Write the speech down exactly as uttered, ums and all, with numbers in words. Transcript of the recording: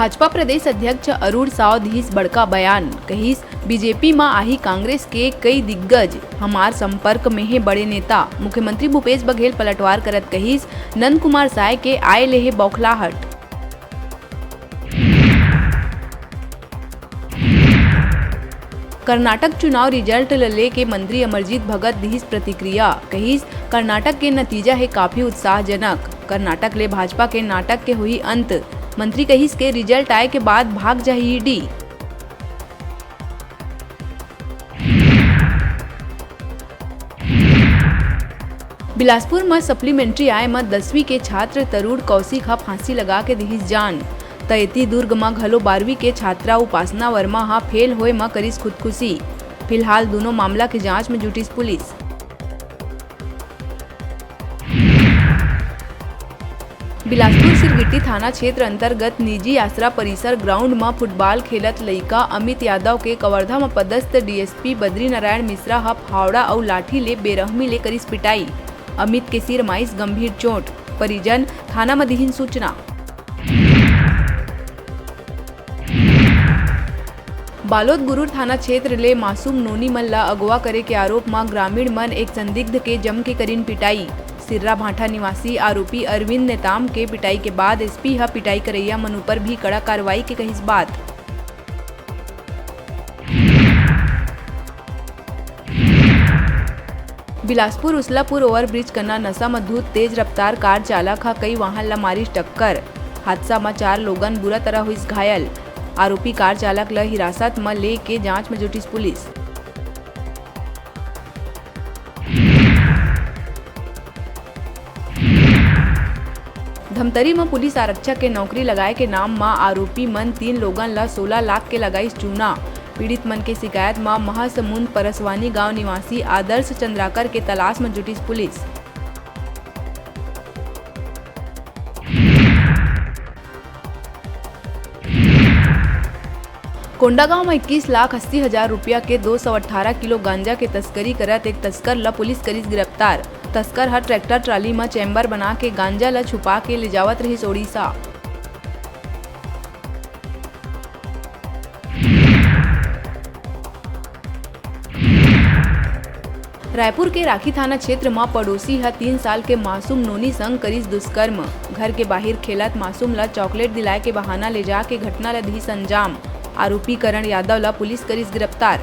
भाजपा प्रदेश अध्यक्ष अरुण साव दिहिस बड़का बयान, कहिस, "बीजेपी म आही कांग्रेस के कई दिग्गज, हमार संपर्क में हे बड़े नेता।" मुख्यमंत्री भूपेश बघेल पलटवार करत कहिस, "नंद कुमार साय के आय ले हे बौखलाहट।" कर्नाटक चुनाव रिजल्ट ल लेके मंत्री अमरजीत भगत दिहिस प्रतिक्रिया, कहिस, "कर्नाटक के नतीजा हे काफी उत्साहजनक। कर्नाटक ले भाजपा के नाटक के होही अंत।" मंत्री कहिस के रिजल्ट आए के बाद भाग जाही ईडी। बिलासपुर म सप्लीमेंट्री आए म दसवीं के छात्र तरुण कौशिक ह फांसी लगा के दिहिस जान। त एती दुर्ग म घलो बारहवीं के छात्रा उपासना वर्मा ह फेल होए म करिस खुदकुशी। फिलहाल दूनों मामला के जांच म जुटिस पुलिस। बिलासपुर सिरगिट्टी थाना क्षेत्र अंतर्गत निजी आसरा परिसर ग्राउंड म फुटबॉल खेलत लइका अमित यादव के कवर्धा म पदस्थ डीएसपी बद्रीनारायण मिश्रा ह फावड़ा अउ लाठी ले बेरहमी ले करिस पिटाई। अमित के सिर म आइस गंभीर चोट। परिजन थाना म दिहिन सूचना। बालोद गुरूर थाना क्षेत्र ले मासूम नोनी मन ला अगवा करे के आरोप म ग्रामीण मन एक संदिग्ध के जम के करिन पिटाई। सिर्रा भाठा निवासी आरोपी अरविंद नेताम के पिटाई के बाद एसपी ह पिटाई करैया मन ऊपर भी कड़ा कार्रवाई के कहिस बात। बिलासपुर उसलापुर ओवरब्रिज कना नशा म धुत तेज रफ्तार कार चालक ह कई वाहन ल मारिस टक्कर। हादसा म चार लोगन बुरा तरह होइस घायल। आरोपी कार चालक ल हिरासत म ले के जांच म जुटिस पुलिस। धमतरी म पुलिस आरक्षक के नौकरी लगाए के नाम म आरोपी मन तीन लोगन ल सोलह लाख के लगाइस चूना। पीड़ित मन के शिकायत म महासमुंद परसवानी गांव निवासी आदर्श चंद्राकर के तलाश म जुटिस पुलिस। कोंडागांव म इक्कीस लाख अस्सी हजार रुपया के दो सौ अट्ठारह किलो गांजा के तस्करी करत एक तस्कर ल पुलिस करिस गिरफ्तार। तस्कर ह ट्रैक्टर ट्राली म चैम्बर बना के गांजा ल छुपा के ले जावत रहिस ओडिशा। रायपुर के राखी थाना क्षेत्र म पड़ोसी ह तीन साल के मासूम नोनी संग करिस दुष्कर्म। घर के बाहिर खेलत मासूम ल चॉकलेट दिलाए के बहाना ले जाके घटना ल दिस अंजाम। आरोपी करण यादव ल पुलिस करिस गिरफ्तार।